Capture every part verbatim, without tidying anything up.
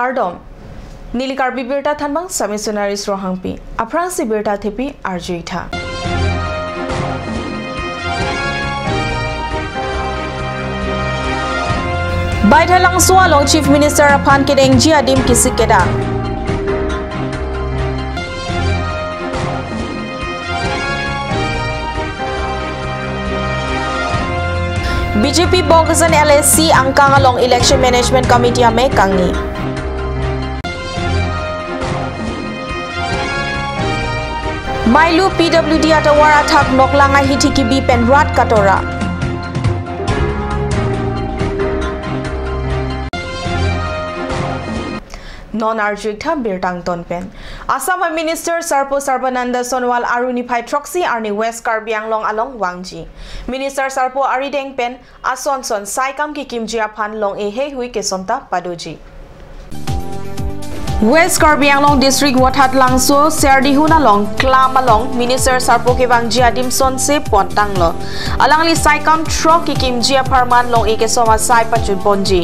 Kardom. Neli Karbi Birta thanbang Sami Sunaris Ronghangpi. Aphrangsi birta thepi arju-ik tha. Baithalangso along Chief Minister aphan kedengji adim kisik kedang. B J P Bokajan L A C angkang along Election Management Committee amei kangni. Mailu P W D atovar athak noklang ahithi kibi pen rat katora. Non arju-ik tha birta angton pen. Assam a Minister Sarpo Sarbananda Sonowal Aru niphai throksi arni West Karbi Anglong along vangji. Minister Sarpo arideng pen ason son saikam kekimji aphan long-e heihui kesom ta padoji. West Karbi Anglong District Wathat Langso Serdihun along Klam along Minister Sarpo kevangji adim sonse pontanglo. Alangli saikam throk kekimji apharman long-e kesom asai pachun ponji.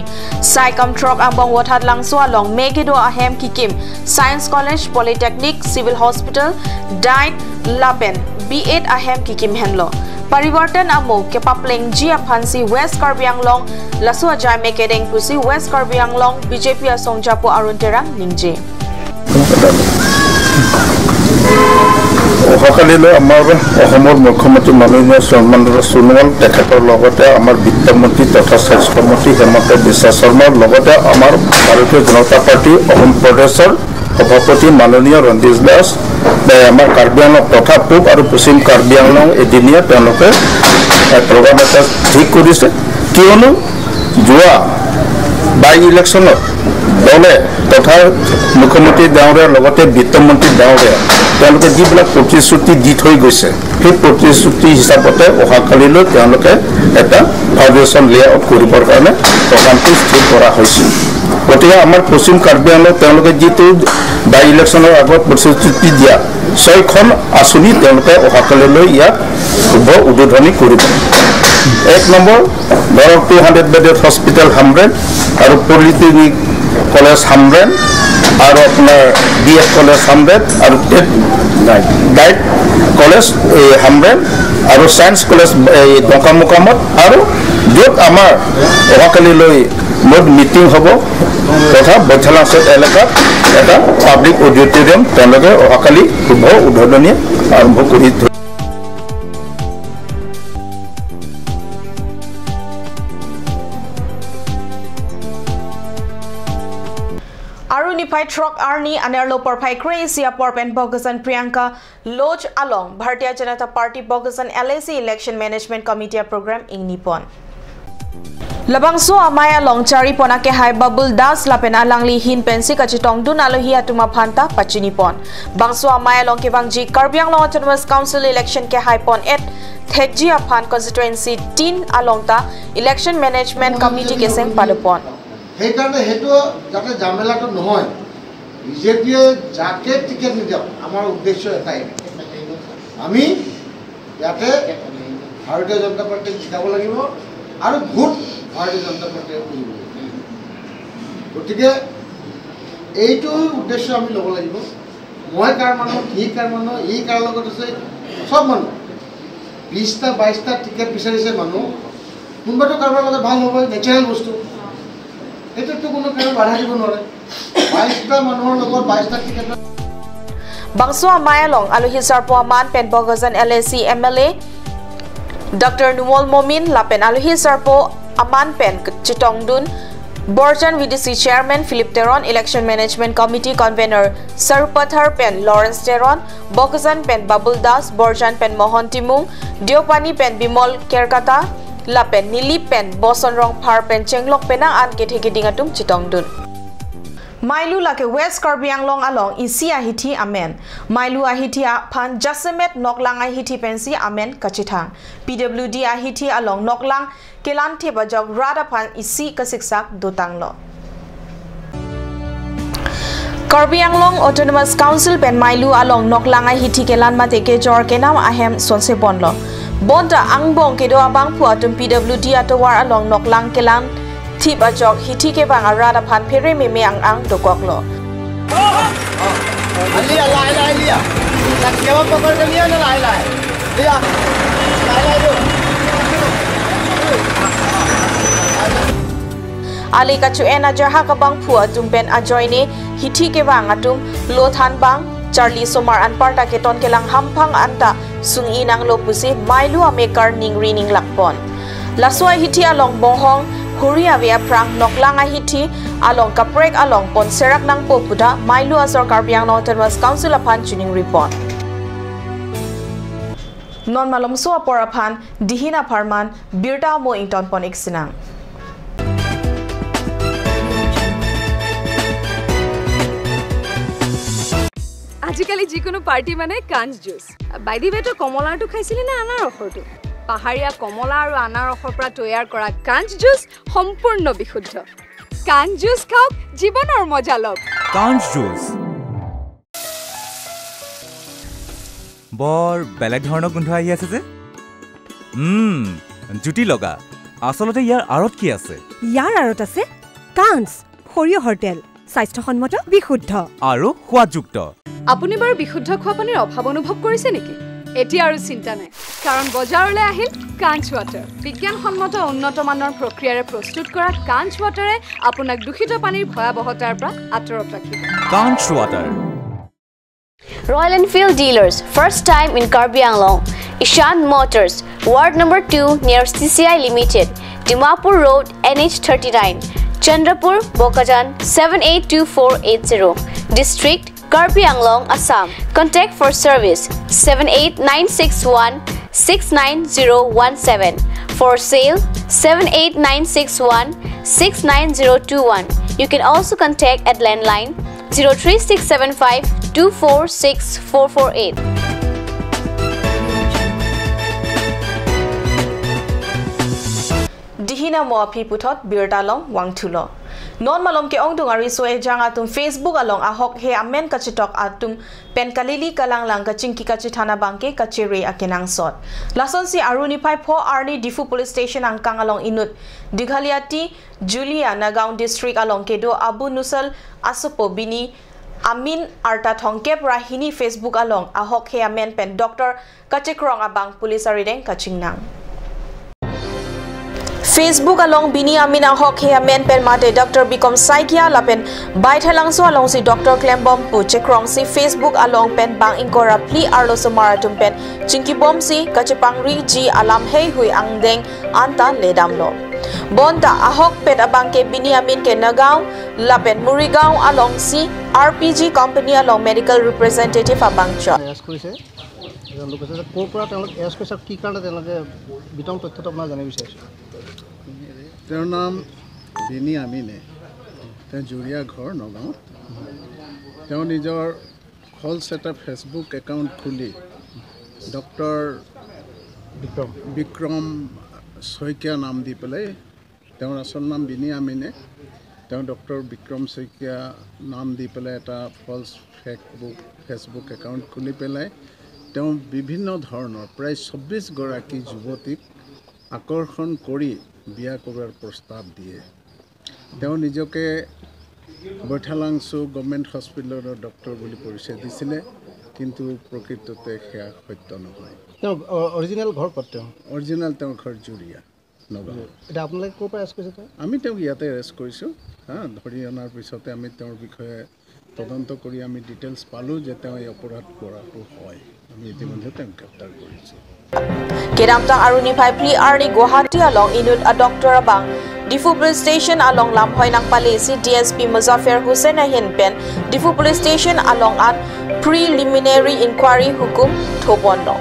Saikam throk angbong Wathat Langso along me kedo ahem kekim Science College, Polytechnic, Civil Hospital, diet lapen B Ed ahem kekim henlo. Parivartan amo kepaplengji aphansi West Karbi Anglong laso ajai me kedeng pusi West Karbi Anglong B J P asong japo Arun Terang ningje. অহাকালিলৈ আমাৰ অসমৰ মুখ্যমন্ত্ৰী মাননীয় সৰ্বানন্দ সোণোৱাল তেখেতৰ লগতে আমাৰ বিত্তমন্ত্ৰী তথা স্বাস্থ্যমন্ত্ৰী হিমন্ত বিশ্ব শৰ্মাৰ লগতে আমাৰ ভাৰতীয় জনতা পাৰ্টি অসম প্ৰদেশৰ সভাপতি মাননীয় ৰঞ্জিত দাস, এ, আমাৰ কাৰ্বি আংলং তথা পূব আৰু পশ্চিম কাৰ্বি আংলং এদিনীয়া তেওঁলোকে, এ, প্ৰগ্ৰাম এটা ঠিক কৰিছে। কিয়নো যোৱা বাই ইলেকশ্যনত দলে তথা মুখ্যমন্ত্ৰী ডাঙৰীয়াৰ লগতে বিত্তমন্ত্ৰী ডাঙৰীয়া তেওঁলোকে যিবিলাক প্ৰতিশ্ৰুতি দি থৈ গৈছে, সেই প্ৰতিশ্ৰুতি হিচাপতে অহাকালিলৈ তেওঁলোকে এটা ফাউণ্ডেশ্যন লে আউট কৰিবৰ কাৰণে প্ৰগ্ৰামটো স্থিৰ কৰা হৈছে। গতিকে আমাৰ পশ্চিম কাৰ্বি আংলঙত তেওঁলোকে যিটো বাই ইলেকশ্যনৰ আগত প্ৰতিশ্ৰুতি দিয়া ছয়খন আঁচনি তেওঁলোকে অহাকালিলৈ ইয়াত শুভ উদ্বোধনী কৰিব। এক নম্বৰ, ধৰক, two hundred bedded hospital hundred আৰু পলিটেকনিক কলেজ হাণ্ড্ৰেড আৰু আপোনাৰ বি এড কলেজ হাণ্ড্ৰেড আৰু টেট ডাইট কলেজ, এই, হাণ্ড্ৰেড আৰু ছায়েন্স কলেজ, এই, ডংকামুকামত আৰু য'ত আমাৰ অহাকালিলৈ মুঠ মিটিং হ'ব তথা বৈঠালাংচ এলেকাত এটা পাব্লিক অডিটৰিয়াম তেওঁলোকে অহাকালি শুভ উদ্বোধনী আৰম্ভ কৰি থৈ Aru niphai throk arni anerlo porphai kre-isi apor pen Bokajan Priyanka Lodge along Bharatiya Janata Party Bokajan L A C Election Management Committee aprogram ingnipon. Labangso amei along charipon akehai Babul Das lapen alangli ahin pensi kachetongdun alohi atum aphan ta pachinipon. Bangso amei along kevangji Karbi Anglong Autonomous Council election kehaipon et thekji aphan constituency tin along ta Election Management Committee keseng padopon. সেইকাৰণে সেইটো যাতে জামেলাটো নহয়, বিজেপিয়ে যাকে টিকেট নিদিয়ক, আমাৰ উদ্দেশ্য এটাই, আমি ইয়াতে ভাৰতীয় জনতা পাৰ্টিক জিকাব লাগিব আৰু ভোট ভাৰতীয় জনতা পাৰ্টিয়ে কৰিব লাগিব। গতিকে এইটো উদ্দেশ্য আমি ল'ব লাগিব। মই কাৰ মানুহ, সি কাৰ মানুহ, ই কাৰ লগত আছে, চব মানুহ। বিশটা বাইশটা টিকেট বিচাৰিছে মানুহ, কোনোবাটো কাৰোবাৰ লগত ভাল হ'বই, নেচাৰেল বস্তু। সেইটোততো কোনো কাৰো বাধা দিব নোৱাৰে। বাইশটা মানুহৰ লগত বাইশটা ticket. Bangso amei along alohi sarpo aman pen Bokajan L A C M L A Doctor Numal Momin lapen alohi sarpo aman pen chetongdun Borjan V D C Chairman Philip Teron, Election Management Committee Convener Sarupathar pen Lawrence Teron, Bokajan pen Babul Das, Borjan pen Mohon Timung, Deopani pen Bimol Kerkata, lapen Nilip pen Boson Rongphar pen chenglok penang an kethe keding atum chetongdun. Mailu lake West Karbi Anglong along isi ahithi amen. Mailu ahithi aphan jasemet noklang ahithi pensi amen kachethang. P W D ahithi along noklang kelanthip ajok rat aphan isi kasiksak dotanglo. Karbi Anglong Autonomous Council pen Mailu along noklang ahithi kelan mate kejor kenam ahem sonse ponlo. Bonta angbong kedo abangphu atum P W D atovar along noklang kelan Tip ajok hithi kevang arat aphan phere meme ang-ang dokoklo. लिया, लाए, लाए, लिया। क्या पकड़ के लिया ना, लाए, लाए। लिया। लाए, लाए, दो। Ali kachu-en ajahak abangphu atum pen ajoine hithi kevang atum lo thanbang, charli somar anparta keton kelang hamphang anta sung-i nanglo pusi mailu amekar ningri ninglakpon. Laso ahithi along bohong, huri ave aphrang, noklang ahithi along kaprek along pon serak nangpo puta mailu asor Karbi Anglong Autonomous Council aphan chiningripon. Non malomso apor aphan, dihin apharman, birta mo ingtonpon iksinang. আজিকালি যিকোনো পাৰ্টি মানে কাঞ্চ juice. By the ৱে, তই কমলাৰটো খাইছিলি নে আনাৰসৰটো? পাহাৰীয়া কমলা আৰু আনাৰসৰ পৰা তৈয়াৰ কৰা কাঞ্চ জুচ সম্পূৰ্ণ বিশুদ্ধ। কাঞ্চ জুচ খাওক, জীৱনৰ মজা লওক। কাঞ্চ জুচ। বৰ বেলেগ ধৰণৰ গোন্ধ আহি আছে যে। উম, জুতি লগা। আচলতে ইয়াৰ আঁৰত কি আছে? ইয়াৰ আঁৰত আছে কাঞ্চ, সৰিয়হৰ তেল, স্বাস্থ্যসন্মত, বিশুদ্ধ আৰু সোৱাদযুক্ত। আপুনি বাৰু বিশুদ্ধ খোৱা পানীৰ অভাৱ অনুভৱ কৰিছে নেকি? এতিয়া আৰু চিন্তা নাই, কাৰণ বজাৰলৈ আহিল কাঞ্চ ৱাটাৰ। বিজ্ঞানসন্মত উন্নত মানৰ প্ৰক্ৰিয়াৰে প্ৰস্তুত কৰা কাঞ্চ ৱাটাৰে আপোনাক দূষিত পানীৰ ভয়াৱহতাৰ পৰা আঁতৰত ৰাখিব। কাঞ্চ water. Royal Enfield dealers, first time in Karbi Anglong. Ishan Motors, Ward number two near C C I Limited, Dimapur Road, N H thirty-nine, Chandrapur, Bokajan, seven eight two four eight zero. District, Karbi Anglong, Assam. Contact for service, seven eight nine six one six nine zero one seven. For sale, seven eight nine six one six nine zero two one. You can also contact at landline zero three six seven five two four six four four eight. Dihin amo aphi puthot birta along vangthulo. Non malom ke-ongdung ariso ejang atum Facebook along ahok he amen kachetok atum pen kalili kalanglang kachingki kachethan abangke kachere akenangsot. Lasonsi Aru niphai pho arni Diphu Police Station angkang along inut Dighaliati Julia Nagaon District along kedo Abu Nusal asopo Bini Amin arta thomkep ra hini Facebook along ahok he amen pen doctor kachekrong abang police arideng kachingnang. Facebook along Bini Amin ahok he amen pen mate Doctor Bikrom Saikia lapen Baithalangso alongsi doctor klembom pu chekrongsi Facebook along pen bang ingkoi ra phli arlo somar atum pen chingkibomsi kachepangriji alam heihui angdeng anta ledamlo. Bonta ahokpet abangke Bini Amin ke Nagaon lapen Morigaon alongsi R P G company along medical representative abang chot. এছ কৰিছে, তেওঁলোকে কৈছে যে ক'ৰ পৰা তেওঁলোক এছ কৰিছে আৰু কি কাৰণে তেওঁলোকে বিতং তথ্যটো আপোনাক জানিব বিচাৰিছোঁ। তেওঁৰ নাম বিনি আমিনে, তেওঁ জুৰীয়া ঘৰ নগাঁৱত। তেওঁ নিজৰ ফলছ এটা ফেচবুক একাউণ্ট খুলি ডক্টৰ বিক্ৰম। বিক্ৰম শইকীয়া নাম দি পেলাই, তেওঁৰ আচল নাম বিনি আমিনে, তেওঁ ডক্টৰ বিক্ৰম শইকীয়া নাম দি পেলাই এটা ফলছ ফেচবুক, ফেচবুক একাউণ্ট খুলি পেলাই তেওঁ বিভিন্ন ধৰণৰ প্ৰায় চৌব্বিছ গৰাকী যুৱতীক আকৰ্ষণ কৰি বিয়া কৰোৱাৰ প্ৰস্তাৱ দিয়ে। তেওঁ নিজকে বৈঠালাংচু গভৰ্ণমেণ্ট হস্পিটেলৰ ডক্টৰ বুলি পৰিচয় দিছিলে, কিন্তু প্ৰকৃততে সেয়া সত্য নহয়। তেওঁ অ-, অৰিজিনেল ঘৰ ক'ত তেওঁ? অৰিজিনেল তেওঁৰ ঘৰ জুৰীয়া, নগাঁও। এতিয়া আপোনালোকে ক'ৰ পৰা এছ কৰিছে তেওঁ? আমি তেওঁক ইয়াতে এৰেষ্ট কৰিছোঁ। হা, ধৰি অনাৰ পিছতে আমি তেওঁৰ বিষয়ে তদন্ত কৰি আমি ডিটেইলছ পালোঁ যে তেওঁ এই অপৰাধ কৰাটো হয়। আমি ইতিমধ্যে তেওঁক গ্ৰেপ্তাৰ কৰিছোঁ। Kedamtang Aru niphai phli arni Guwahati along inut a doctor abang Diphu Police Station along lamhoi nangpalesi D S P Muzaffer Hussain ahin pen Diphu Police Station along an preliminary inquiry hukum thoponlo.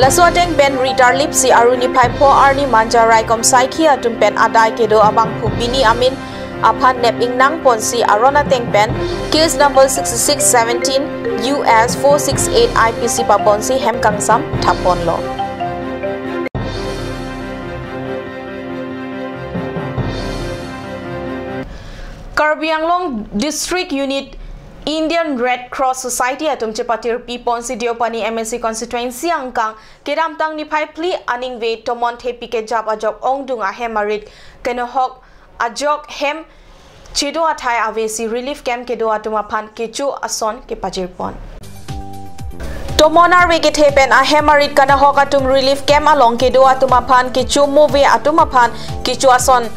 Laso ateng pen ritarlipsi Aru niphai pho arni Manja raikom saikhi atum pen adai kedo abangphu Bini Amin aphan nep ingnang ponsi aron ateng pen case number six six seventeen U S four six eight I P C paponsi hem kangsam thaponlo. Karbi Anglong District Unit Indian Red Cross Society atum chepatirpi ponsi Deopani M A C constituency angkang kedamtang niphai phli aningve tomon thepi kejap ajok ongdung ahem arit kenohok ajok hem chedo athai avesi relief camp kedo atum aphan kecho ason kepajirpon. Tomon arve kethe pen ahem arit kanahok atum relief camp along kedo atum aphan kecho move atum aphan kecho ason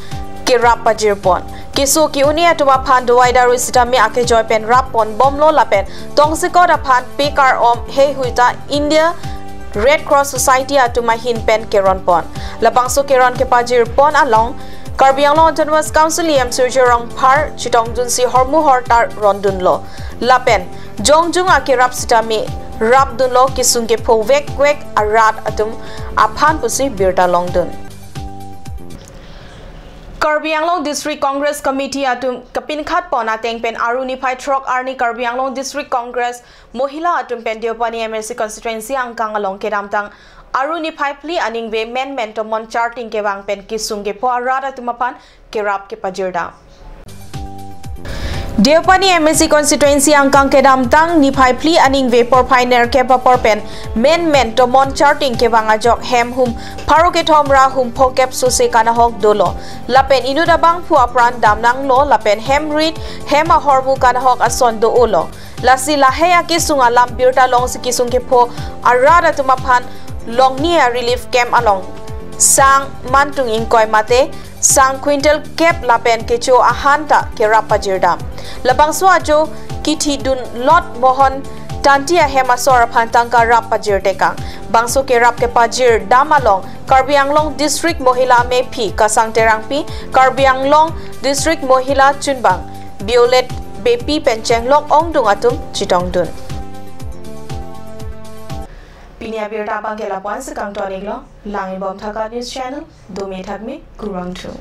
kerap pajirpon. Keso ke-un-e atum aphan dawai daru sitame akejoi pen rappon bomlo lapen tongsekot aphan pekar om heihui ta India Red Cross Society atum ahin pen keronpon. Labangso keron kepajirpon along Karbi Anglong Autonomous Council E M Surjya Rongphar chetongdunsi hormu hortar rondunlo. Lapen jongjung akerap sitame rapdunlo kesung kepho vekvek arat atum aphan pusi birta longdun. Karbi Anglong District Congress Committee atum kapinkhatpon ateng pen Aru niphai throk arni Karbi Anglong District Congress Mohila atum pen Deopani M A C constituency angkang along kedamtang Aru niphai phli aningve menmen tomon charting kevang pen kesung kepho arat atum aphan kerap kepajirdam. Deopani M A C constituency angkang kedamtang niphai phli aningve porphai nerkep apor pen menmen tomon charting kevang ajok hem hum pharo kethom ra hum phokep sose kanahok dolo. Lapen inut abangphu apran damnanglo lapen hem rit hem ahormu kanahok ason do-olo. Lasi lahei akesung alam birta longsi kesung kepho arat atum aphan Longnia relief camp along sang mantung ingkoi mate sang quintal kep lapen kecho ahan ta kerap pajirdam. Labangso ajo kithidun Lot Mohon Tanti ahem asor aphan tangka rap pajirtekang. Bangso kerap kepajirdam along Karbi Anglong District Mohila Mephi Kasang Terangpi, Karbi Anglong District Mohila Chunbang Violet Beypi pen chenglok ongdung atum chetongdun. Pini abirta abangke lapu-ansi kangton-iklo, langdunbom Thakat News Channel, dome thakme, kurvangthu.